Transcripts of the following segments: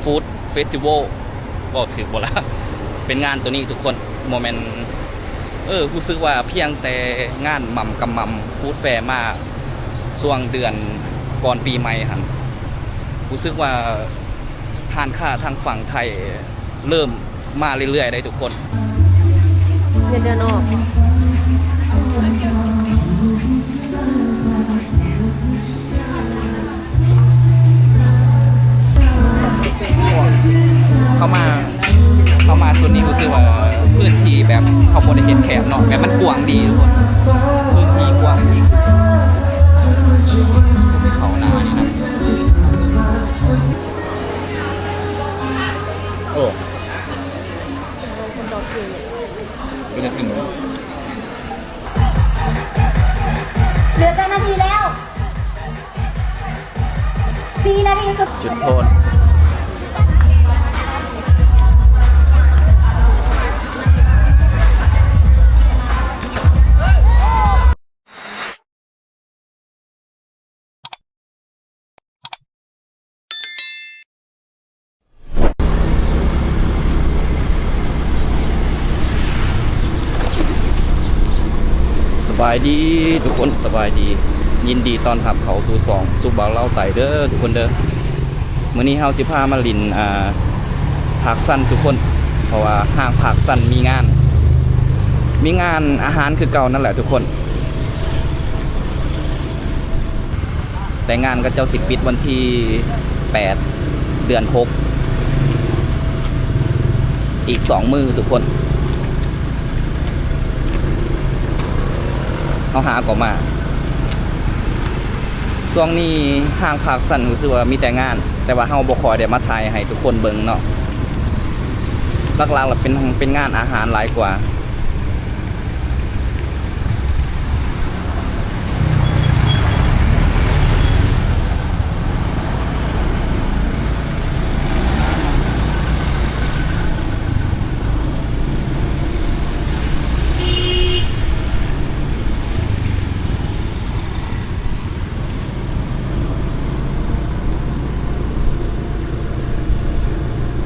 Food Festival ເວົ້າຖືກບໍ່ລະ? ເປັນງານໂຕນີ້ທຸກຄົນ ບໍ່ແມ່ນ ເອີ ຮູ້ສຶກວ່າພຽງແຕ່ງານໝ່ຳກຳໝ່ຳ Food Fair ມາຊ່ວງເດືອນກ່ອນປີໃໝ່ຫັ້ນ ຮູ້ສຶກວ່າຮ້ານຄ້າທາງຝັ່ງໄທເລີ່ມມາເລື້ອຍໆ ໄດ໋ທຸກຄົນ. ເຮັດແນວນອກ ເຂົ້າມາ ເຂົ້າມາໂຊນນີ້ຮູ້ສຶກວ່າພື້ນທີ່ແບບເຂົາບໍ່ໄດ້ເຮັດແຄບເນາະ ແບບມັນກວ້າງດີທຸກຄົນ ພື້ນທີ່ກວ້າງດີ ເຂົ້າໜ້ານີ້ນະ ໂອ້ ເປັນຈັ່ງຊັ້ນ. ເຫຼືອຈັກນາທີແລ້ວ? ສີ່ນາທີສຸດ ຈຸດໂທດ. ສະບາຍດີທຸກຄົນ ສະບາຍດີ ຍິນດີຕ້ອນຮັບເຂົ້າສູ່ຊ່ອງສຸບບ່າວລາວໃຕ້ເດີທຸກຄົນເດີ. ມື້ນີ້ເຮົາຊິພາມາຫຼິ້ນ ອ່າ ພາກຊັນທຸກຄົນ ເພາະວ່າຫ້າງພາກຊັນມີງານ ມີງານອາຫານຄືເກົ່ານັ້ນແຫຼະທຸກຄົນ. ແຕ່ງານເຂົາເຈົ້າຊິປິດວັນທີແປດ ເດືອນຫົກ ອີກສອງມື້ທຸກຄົນ ເຮົາຫາກໍມາ. ຊ່ວງນີ້ຫ້າງພາກຊັນຮູ້ສຶກວ່າມີແຕ່ງານ ແຕ່ວ່າເຮົາບໍ່ຄ່ອຍໄດ້ມາຖ່າຍໃຫ້ທຸກຄົນເບິ່ງເນາະ ຫຼັກໆລະເປັນ ເປັນງານອາຫານຫຼາຍກວ່າ.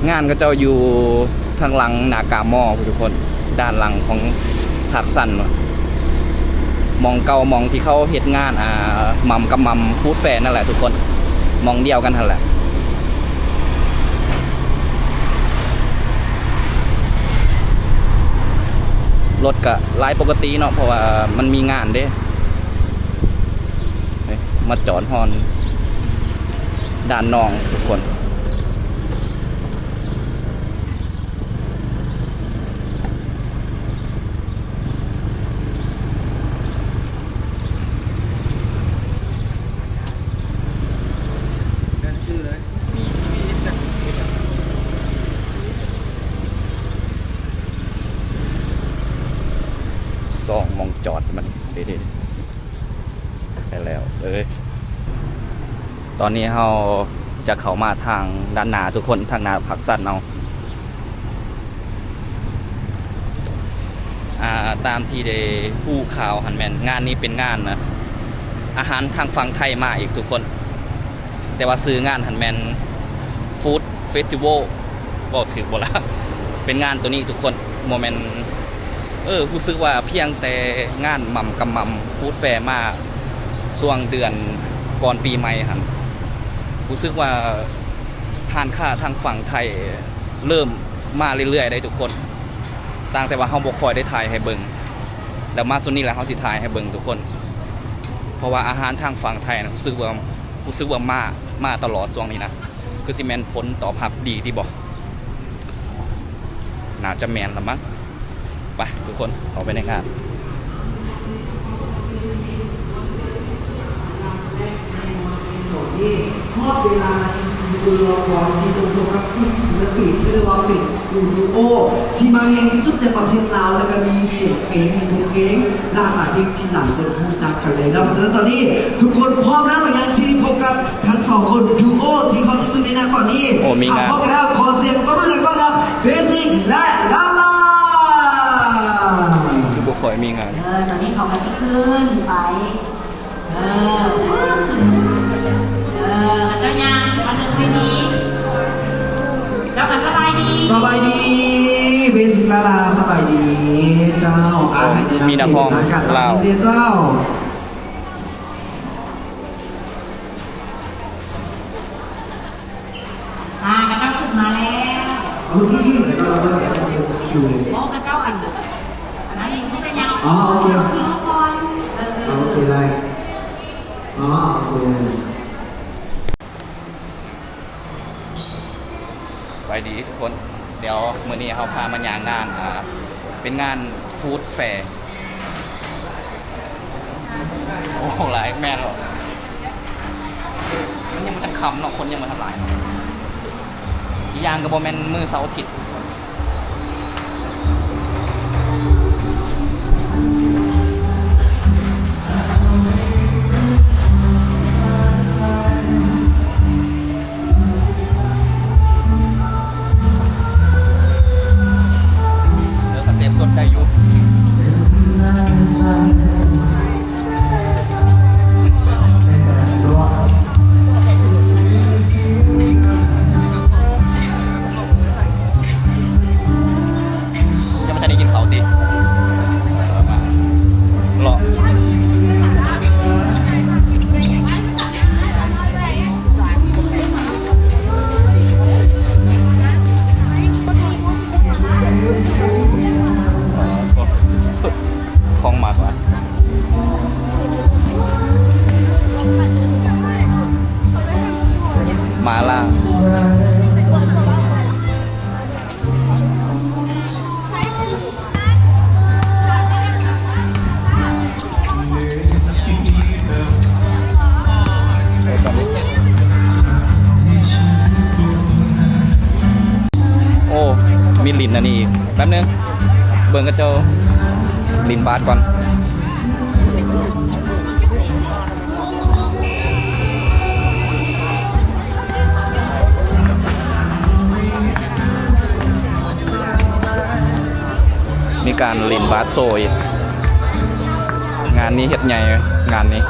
ງານເຂົາເຈົ້າຢູ່ທາງຫຼັງນາກາມໍພຸ້ນທຸກຄົນ ດ້ານຫຼັງຂອງພາກຊັນພຸ້ນ ໝ່ອງເກົ່າ ໝ່ອງທີ່ເຂົາເຮັດງານ ອ່າ ໝ່ຳກຳໝ່ຳ Food Fair ນັ້ນແຫຼະທຸກຄົນ ໝ່ອງດຽວກັນຫັ້ນແຫຼະ. ລົດກະຫຼາຍປົກກະຕິເນາະ ເພາະວ່າມັນມີງານເດ້. ມາຈອດຮອນດ້ານນອກທຸກຄົນ. ສອງໝ່ອງຈອດມັນເດ້. ໄປແລ້ວເອີຍ ຕອນນີ້ເຮົາຈະເຂົ້າມາທາງດ້ານໜ້າທຸກຄົນ ທາງໜ້າພາກຊັນເຮົາ. ອ່າ ຕາມທີ່ໄດ້ຮູ້ຂ່າວຫັ້ນແມ່ນງານນີ້ເປັນງານ ອາ ອາຫານທາງຝັ່ງໄທມາອີກທຸກຄົນ. ແຕ່ວ່າຊື່ງານຫັ້ນແມ່ນ Food Festival ເວົ້າຖືກບໍ່ລະ? ເປັນງານໂຕນີ້ທຸກຄົນ ບໍ່ແມ່ນ ເອີ ຮູ້ສຶກວ່າພຽງແຕ່ງານໝ່ຳກຳໝ່ຳ Food Fair ມາຊ່ວງເດືອນກ່ອນປີໃໝ່ຫັ້ນ ຮູ້ສຶກວ່າຮ້ານຄ້າທາງຝັ່ງໄທເລີ່ມມາເລື້ອຍໆ ໄດ໋ທຸກຄົນ ຕ່າງແຕ່ວ່າເຮົາບໍ່ຄ່ອຍໄດ້ຖ່າຍໃຫ້ເບິ່ງ ແລ້ວມາຊ່ວງນີ້ແຫຼະເຮົາຊິຖ່າຍໃຫ້ເບິ່ງທຸກຄົນ ເພາະວ່າອາຫານທາງຝັ່ງໄທນະ ຮູ້ສຶກວ່າ ຮູ້ສຶກວ່າມາ ມາຕະຫຼອດຊ່ວງນີ້ນະ. ຄືຊິແມ່ນຜົນຕອບຮັບດີຕິບໍ? ໜ້າຈະແມ່ນລະມັ້ງ. ໄປທຸກຄົນ ເຂົ້າໄປໃນງານ. ຮອດເວລາທີ່ທຸກຄົນລໍຄອຍ ທີ່ຈະພົບກັບອີກສິນລະປິນ ເອີ້ນວ່າເປັນຄູ່ດູໂອທີ່ມາແຮງທີ່ສຸດໃນປະເທດລາວ ແລ້ວກໍມີສຽງເພງ ມີບົດເພງຫຼາກຫຼາຍເພງທີ່ຫຼາຍຄົນຮູ້ຈັກກັນເລີຍເນາະ. ເພາະສະນັ້ນຕອນນີ້ທຸກຄົນພ້ອມແລ້ວຫຼືຍັງທີ່ພົບກັບທັງສອງຄົນດູໂອທີ່ຮອດທີ່ສຸດໃນນະຕອນນີ້? ໂອ້ ມີງານ. ຖ້າພ້ອມກັນແລ້ວ ຂໍສຽງປະມືໜ້ອຍຕ້ອນຮັບເບຊິກ ແລະ ລາລາ. ຄືບໍ່ຄ່ອຍມີງານ. ເອີ ຕອນນີ້ເຂົາກໍຊິຂຶ້ນໄປ ເອີ ເອີ ເຈົ້າຍ່າງຂຶ້ນມາເທິງເວທີ. ສະບາຍດີ ເບສິກລາລາ ສະບາຍດີເຈົ້າ. ອ່າ ໃຫ້ແນະນຳ ມີນັກຮ້ອງລາວ ເຈົ້າ. ອ່າ ຂະເຈົ້າຂຶ້ນມາແລ້ວ. ໂອເຄ ໂອ້ ຂະເຈົ້າອັນ ອັນນັ້ນຢູ່ ບໍ່ເປັນຫຍັງ. ອໍ ໂອເຄ ເອີ ໂອເຄ ໄດ້. ອໍ ໂອເຄ. ສະບາຍດີທຸກຄົນ. ດຽວມື້ນີ້ເຮົາພາມາຍ່າງງານ ອ່າ ເປັນງານຟູດແຟ. ໂອ້ ຫຼາຍ ແມ່ນແລ້ວ ມັນຍັງບໍ່ທັນຄ່ຳເນາະ ຄົນຍັງບໍ່ທັນຫຼາຍເນາະ. ອີກຢ່າງກໍບໍ່ແມ່ນມື້ເສົາອາທິດ. ເອີ ກະເສບສົດໄດ້ຢູ່. ຍັງບໍ່ທັນໄດ້ກິນເຂົ້າຕິ? ເລາະ ຂອງມັກວະ ໝາລ່າ. ໂອ້ ມີຫຼິ້ນອັນນີ້ອີກ. ແປັບໜຶ່ງ ເບິ່ງເຂົາເຈົ້າຫຼິ້ນບາດກ່ອນ. ມີການຫຼິ້ນບາດໂຊອີກ. ງານນີ້ເຮັດໃຫຍ່ ງານນີ້.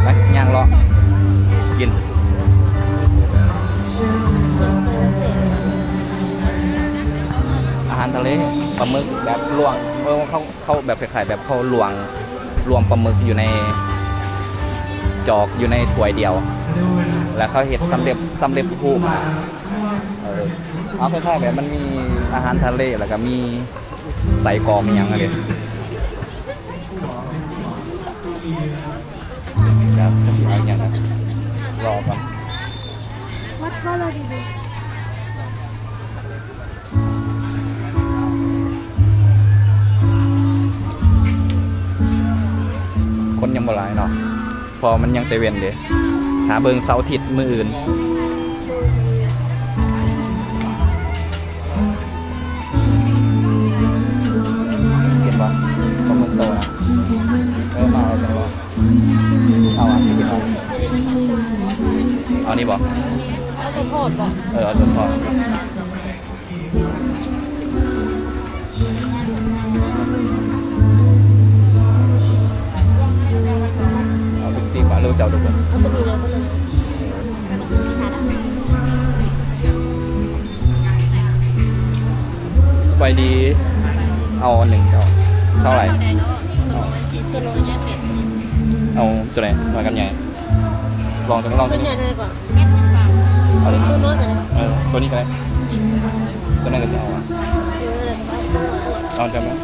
ໄປ ຍ່າງເລາະກິນ ອາຫານທະເລ ປາໝຶກແບບລວກ ເອີ ເຂົາ ເຂົາແບບຄ້າຍໆ ແບບເຂົາລວງ ລວງປາໝຶກຢູ່ໃນຈອກ ຢູ່ໃນຖ້ວຍດຽວ ແລ້ວເຂົາເຮັດສຳເລັດ ສຳເລັດຮູບ. ເອີ ເອົາຄ້າຍໆ ແບບມັນມີອາຫານທະເລ ແລ້ວກະມີໄສ້ກອກ ມີຫຍັງຫັ້ນເດ. ແບບຈະເອົາຫຍັງນະ ລໍກ່ອນ. What color is it? ຄົນຍັງບໍ່ຫຼາຍເນາະ ເພາະມັນຍັງແຕ່ເວັນເດ້. ຖ້າເບິ່ງເສົາອາທິດມື້ອື່ນ. ເຫັນບໍ່? ປາໝຶກໂຕນະ. ເອີ ມາແລ້ວຈັ່ງວ່າ. ເອົາອັນນີ້ດີກວ່າ ເອົານີ້ບໍ່? ເອົາຕົວທອດບໍ່? ເອີ ເອົາຕົວທອດ. ເອົາເປັບຊີບາດ ຫຼືວ່າຈະເອົາຕົວເບິ່ງ? ເອົາຕົວນີ້ເລີຍ ຕົວນີ້. ສະບາຍດີ ເອົາອັນໜຶ່ງເຈົ້າ. ເທົ່າໃດ? ເອົາຕົວໃດ? ນ້ອຍກັບໃຫຍ່? ລອງຕົວ ລອງຕົວນີ້ ຕົວໃຫຍ່ເທົ່າໃດກວ່າ? ເອົາຕົວນີ້ ຕົວນ້ອຍກໍໄດ້ ເອີ ຕົວນີ້ກໍໄດ້ ຕົວນັ້ນກໍຊິເອົາ ເອົາຕົວນັ້ນ.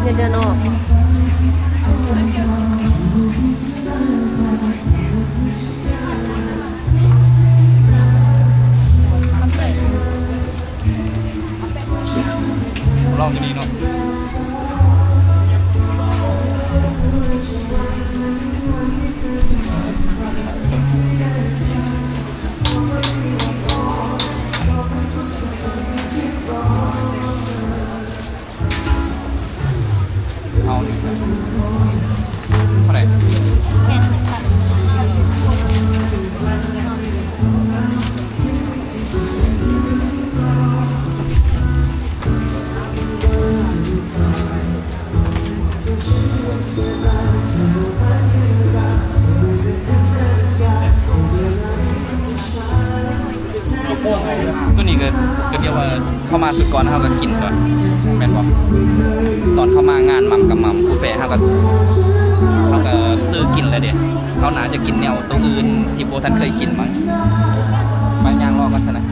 ເຮັດແນວນອກ ລອງຕົວນີ້ເນາະ. ເຂົ້າມາຊຸດກ່ອນເຮົາກໍກິນກ່ອນ ແມ່ນບໍ່? ຕອນເຂົ້າມາງານໝ່ຳກັບໝ່ຳຟູແຟເຮົາກໍ ເຮົາກໍຊື້ກິນແລ້ວເດ້. ເຮົາໜ້າຈະກິນແນວໂຕອື່ນທີ່ບໍ່ທັນເຄີຍກິນມັ້ງ. ໄປຍ່າງເລາະກ່ອນຊັ້ນນະ.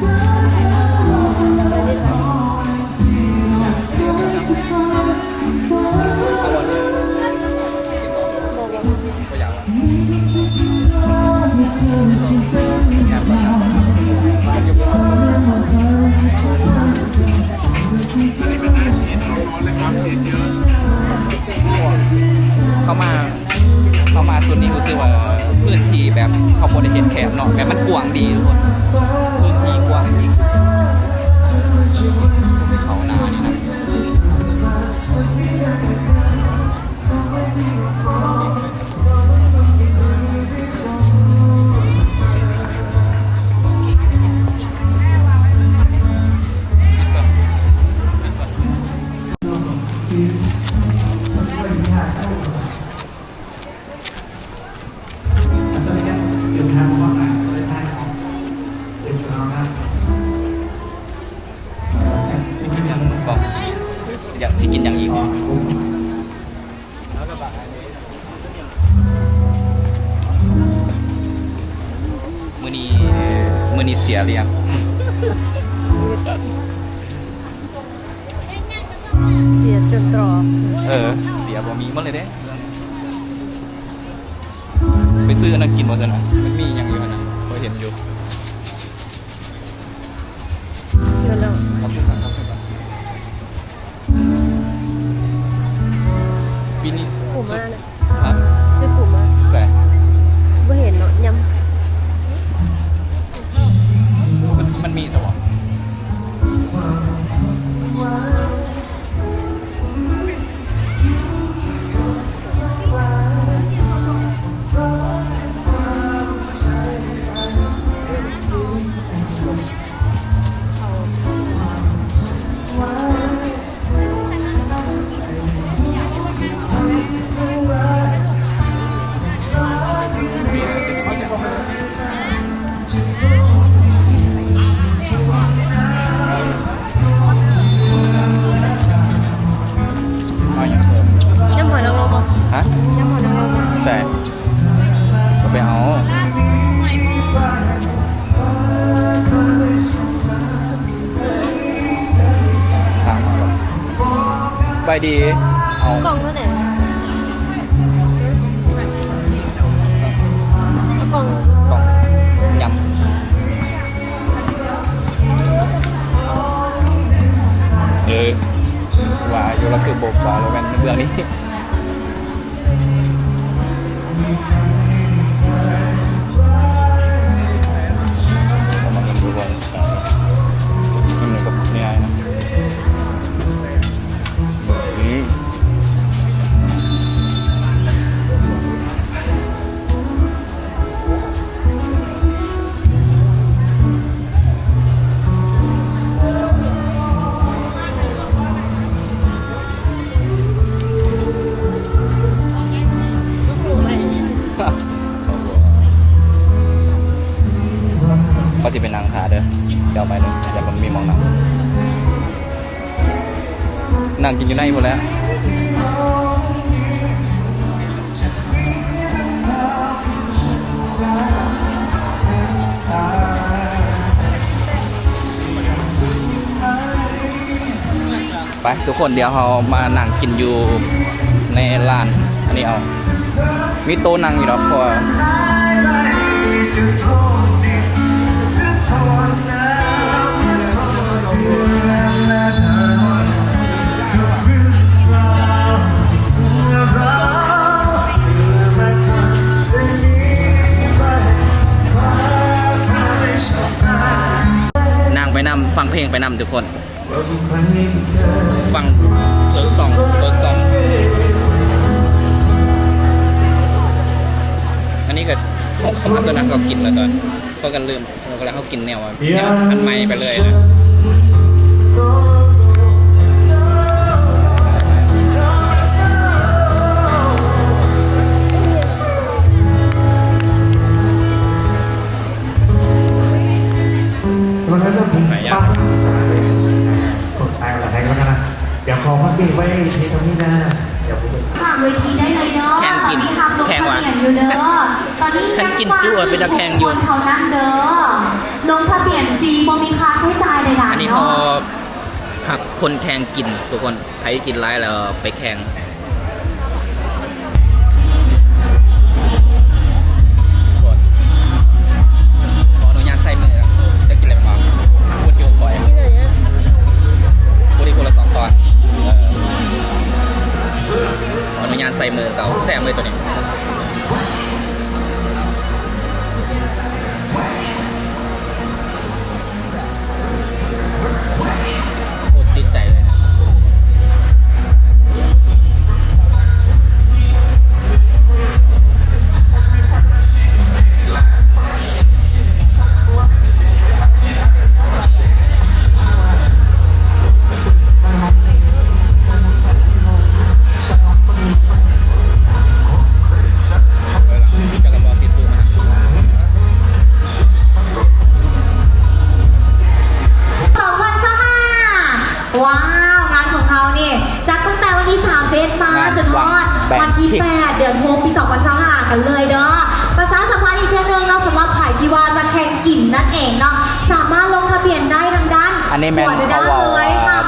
ເຂົ້າມາ ເຂົ້າມາຊຸດນີ້ຮູ້ສຶກວ່າພື້ນທີ່ແບບເຂົາບໍ່ໄດ້ເຮັດແຄບເນາະ ແບບມັນກວ້າງດີທຸກຄົນ ພື້ນທີ່ກວ້າງດີ ເຂົ້ານານີ້ນະ. ຢາກຊິກິນຫຍັງອີກ? ມື້ນີ້ ມື້ນີ້ເສຍຫຼຽນ ເສຍຈົນຕຣອກ ເອີ ເສຍບໍ່ມີໝົດເລີຍເດ້. ໄປຊື້ອັນນັ້ນກິນບໍ່ຊັ້ນນະ? ມັນມີຫຍັງຢູ່ຫັ້ນນະ? ຂ້ອຍເຫັນຢູ່. ປີນີ້ ປູມ້ານະ ຮະ? ຊື້ປູມ້າ ໃສ? ບໍ່ເຫັນເນາະ ຍຳ ມັນ ມັນມີຊະບໍ່? ຍຳຫອຍນາງລົມບໍ່? ຮະ? ຍຳຫອຍນາງລົມບໍ່? ໃສ? ເອົາໄປເອົາ. ສະບາຍດີ. ເອົາ ກ່ອງເທົ່າໃດ? ເອົາກ່ອງ ກ່ອງຍຳ. ເອີ ວ່າຢູ່ ລະຄືບໍ່ວ່າ ລະແມ່ນເບື້ອງນີ້. ເອົາມາເບິ່ງດູກ່ອນ ມັນກໍແນວນີ້ນະ ອືມ. ຂ້ອຍຊິໄປນັ່ງຖ້າເດີ ດຽວໄປເລີຍ ດຽວມັນມີໝ່ອງນັ່ງ. ນັ່ງກິນຢູ່ໃນພຸ້ນແຫຼະ. ໄປທຸກຄົນ ດຽວເຮົາມານັ່ງກິນຢູ່ໃນຮ້ານອັນນີ້ເອົາ. ມີໂຕະນັ່ງຢູ່ດອກ ເພາະວ່າ ນັ່ງໄປນຳ ຟັງເພງໄປນຳທຸກຄົນ. ຟັງເປີດສອງ ເປີດສອງ. ອັນນີ້ກໍ ເຮົາ ເຮົາມາສ່ວນນັ້ນກໍກິນແລ້ວຕອນ ເພາະກັນລືມ ເຮົາກໍເລີຍ ເຮົາກິນແນວ ແນວອັນໃໝ່ໄປເລີຍນະ. ໄປຍາກ. ຫາເວທີໄດ້ເລີຍເດີ. ແຂ່ງກິນ ຕອນນີ້ຮັບລົງທະບຽນຢູ່ເດີ. ຕອນນີ້ຍັງວ່າງເປັນນັກແຂ່ງຢູ່ ເທົ່ານັ້ນເດີ. ລົງທະບຽນຟຣີ ບໍ່ມີຄ່າໃຊ້ຈ່າຍໃດໆເນາະ. ອັນນີ້ເຂົາຮັບຄົນແຂ່ງກິນ ທຸກຄົນ. ໃຜກິນຫຼາຍແລ້ວໄປແຂ່ງ. ຂໍອະນຸຍາດໃສ່ມື ຈະກິນແລ້ວບໍ່? ພຸດຢູ່ຂ້ອຍ ຜູ້ທີ່ຄົນລະສອງຕອນ. ເອີ ຂໍອະນຸຍາດໃສ່ມືເກົ່າ. ແຊບເລີຍໂຕນີ້. ໂຄດຕິດໃຈເລີຍ. ສອງພັນຊາວຫ້າ ວ້າວ ງານຂອງເຮົານີ້ຈັດຕັ້ງແຕ່ວັນທີສາມສິບເອັດມາ ງານ ຈົນຮອດວັນທີແປດ ເດືອນຫົກ ປີສອງພັນຊາວຫ້າ ກັນເລີຍເດີ. ປະຊາສຳພັນອີກເທື່ອໜຶ່ງເນາະ ສຳລັບໃຜທີ່ວ່າຈະແຂ່ງກິນນັ້ນເອງເນາະ ສາມາດລົງທະບຽນໄດ້ທາງດ້ານ ອັນນີ້ແມ່ນເຂົາເວົ້າ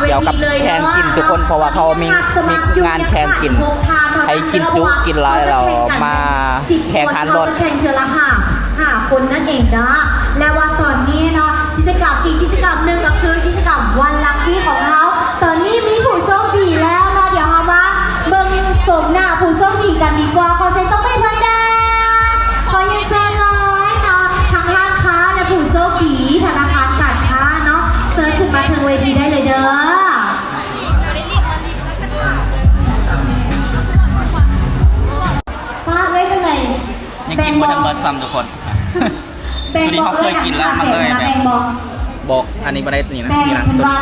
ກ່ຽວກັບແຂ່ງກິນທຸກຄົນ ເພາະວ່າເຂົາມີ ມີງານແຂ່ງກິນ ໃຜກິນຈຸກິນຫຼາຍແລ້ວມາແຂ່ງຂັນໂລດ. ເຂົາຈະແຂ່ງເທື່ອລະຫ້າ ຫ້າຄົນນັ້ນເອງເດີ. ແລະວ່າຕອນນີ້ເນາະ ກິດຈະກຳອີກກິດຈະກຳໜຶ່ງກໍຄືກິດຈະກຳວັນລັກກີ້ຂອງເຮົາ ຕອນນີ້ມີຜູ້ໂຊກດີແລ້ວເນາະ. ດຽວເຮົາມາເບິ່ງຊົມໜ້າຜູ້ໂຊກດີກັນດີກວ່າ. ຂໍສຽງຕົບມືໃຫ້ເພິ່ນແດ່. ຂໍຮຽນເຊີນເລີຍເນາະ ທັງຮ້ານຄ້າ ແລະ ຜູ້ໂຊກດີທະນາຄານການຄ້າເນາະ ເຊີນຂຶ້ນມາເທິງເວທີໄດ້ເລີຍເດີ. ປ້າເອີຍ ຈັ່ງໃດ ຍັງກິນບໍ່ທັນເບິດຊ້ຳທຸກຄົນ. ແບ່ງບໍ່? ເອີຍ ເຮົາເຄີຍກິນແລ້ວມັນເລີຍແບບ ແບ່ງບໍ່? ບໍ່ ອັນນີ້ບໍ່ໄດ້ນີ້ນະ ແບ່ງ ນີ້ນະ ເພິ່ນວ່າ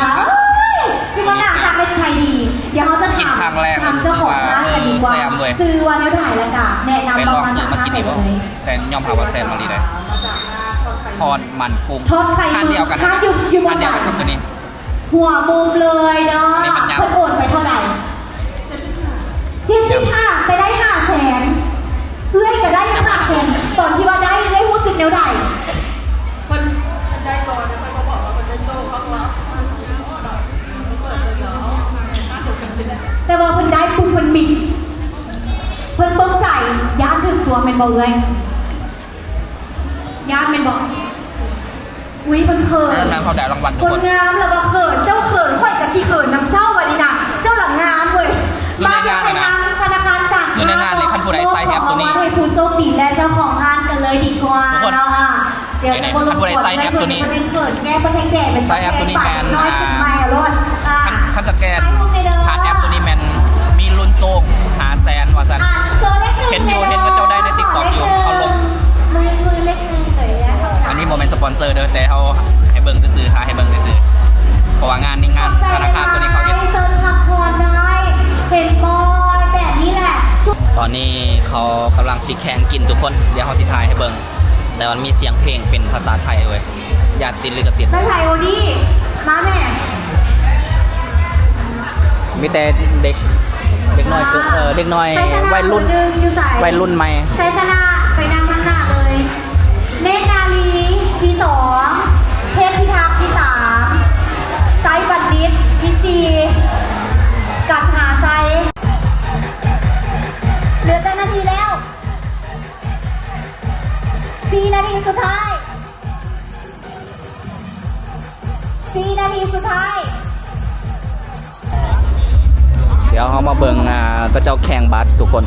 ໂຕນີ້ນະ. ເອີຍ ຄືວ່າໜ້າຮັກ ແລະ ໃຈດີ. ດຽວເຮົາຈະຖາມ ກິນຄັ້ງແລກ ທາງເຈົ້າຂອງຮ້ານກັນດີກວ່າ ເອີ ແຊມເວີຍ ຊື່ວ່າແນວໃດ ແລ້ວກະແນະນຳ ໄປລອງຊື້ມາກິນດີບໍ່? ແຕ່ຍອມຮັບວ່າແຊມອີ່ຫຼີເດ້. ທອດມັນກຸ້ງ ທອດໄຂ່ ຮ້ານດຽວກັນນະ ຮ້ານດຽວກັນກັບໂຕນີ້ ຫົວມຸມເລີຍເດີ. ເພິ່ນໂອນໄປເທົ່າໃດ? ເຈັດສິບຫ້າ ແຕ່ໄດ້ຫ້າແສນ. ເອື້ອຍກໍໄດ້ຫ້າແສນ. ຕອນທີ່ວ່າໄດ້ ເອື້ອຍຮູ້ສຶກແນວໃດ? ເພິ່ນໄດ້ກ່ອນ ແລ້ວເພິ່ນກໍບອກວ່າເພິ່ນໄດ້ໂຊກ ເພາະວ່າ ແຕ່ວ່າເພິ່ນໄດ້ປຸບ ເພິ່ນມິດ ເພິ່ນຕົກໃຈ ຢ້ານຖືກຕົວະແມ່ນບໍ່ເອື້ອຍ? ຢ້ານແມ່ນບໍ່? ອຸ້ຍ ເພິ່ນເຂີນ ນັ້ນເຂົາໄດ້ລາງວັນທຸກຄົນ. ຄົນງາມລະວ່າເຂີນ ເຈົ້າເຂີນ ຂ້ອຍກໍຊິເຂີນນຳເຈົ້າບັດນີ້ນະ. ເຈົ້າລະງາມເວີຍ. ມາ ດຽວໃຫ້ທາງທະນາຄານການຄ້າ ໃນງານນີ້ ຄັນຜູ້ໃດໃຊ້ແອັບໂຕນີ້ ໃຫ້ຜູ້ໂຊກດີ ແລະ ເຈົ້າຂອງຮ້ານກັນເລີຍດີກວ່າເນາະ. ດຽວ ຄັນຜູ້ໃດໃຊ້ແອັບໂຕນີ້ ເຂີນແກ້ ເພິ່ນແຮງແດດ ເປັນ ໃຊ້ແອັບໂຕນີ້ແມ່ນ ນ້ອຍຂຶ້ນໃໝ່ເອົາໂລດ. ຄັນ ຄັນສະແກນຜ່ານແອັບໂຕນີ້ແມ່ນມີລຸ້ນໂຊກຫ້າແສນວ່າຊັ້ນ. ເຫັນຢູ່ ເຫັນເຂົາເຈົ້າໄດ້ໃນຕິກຕັອກຢູ່ ເຂົາລົງ. ມື ມືເລັກໜຶ່ງເລີຍ. ອັນນີ້ບໍ່ແມ່ນສະປອນເຊີເດີ ແຕ່ເຮົາໃຫ້ເບິ່ງຊື່ໆ ຖ້າໃຫ້ເບິ່ງຊື່ໆ ເພາະວ່າງານນີ້ງານທະນາຄານໂຕນີ້ເຂົາເຮັດ. ເຊີນພັກຜ່ອນໄດ້ ເຫັນບໍ່ ແບບນີ້ແຫຼະ. ຕອນນີ້ເຂົາກຳລັງຊິແຂ່ງກິນທຸກຄົນ ດຽວເຮົາຊິຖ່າຍໃຫ້ເບິ່ງ ແຕ່ມັນມີສຽງເພງເປັນພາສາໄທເວີຍ. ຢ້ານຕິດລິຂສິດ. ໄປໃຜໂອດີ ມາແມ່. ມີແຕ່ເດັກ ເດັກນ້ອຍ ເອີ ເດັກນ້ອຍ ໄຊຊະນະ ໄວລຸ້ນ ຄົນໜຶ່ງຢູ່ໃສ? ໄວລຸ້ນໃໝ່. ໄຊຊະນະ ໄປນັ່ງທາງໜ້າເລີຍ. ເນດນາລີ ທີສອງ. ເທບພິທັກ ທີສາມ. ໄຊບັນດິດ ທີສີ່. ກັນຫາໄຊ. ເຫຼືອຈັກນາທີແລ້ວ? ສີ່ນາທີສຸດທ້າຍ. ສີ່ນາທີສຸດທ້າຍ. ດຽວເຮົາມາເບິ່ງ ອ່າ ເຂົາເຈົ້າແຂ່ງບາດທຸກຄົນ.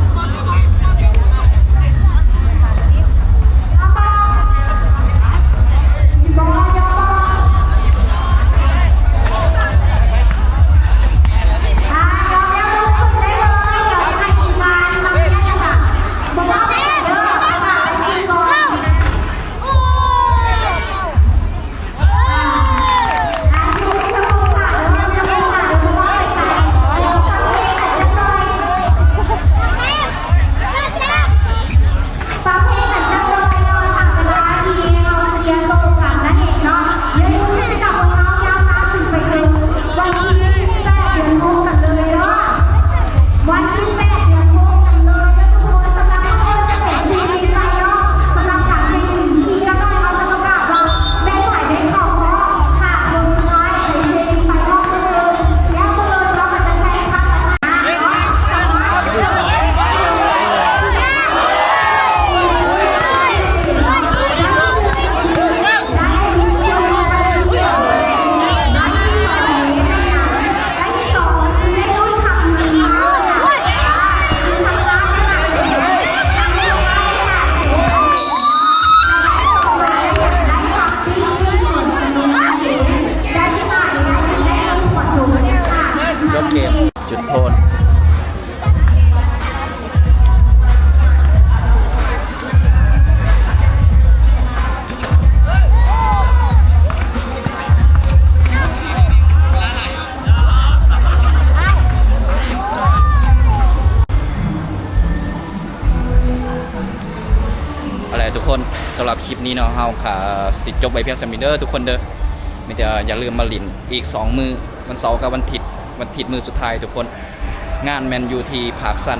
ສຳລັບຄລິບນີ້ເນາະ ເຮົາກະຊິຈົບໄວ້ພຽງສ່ຳນີ້ເດີທຸກຄົນເດີ. ມີແຕ່ຢ່າລືມມາຫຼິ້ນອີກສອງມື້ ວັນເສົາກັບວັນທິດ, ວັນທິດມື້ສຸດທ້າຍທຸກຄົນ. ງານແມ່ນຢູ່ທີ່ພາກຊັນ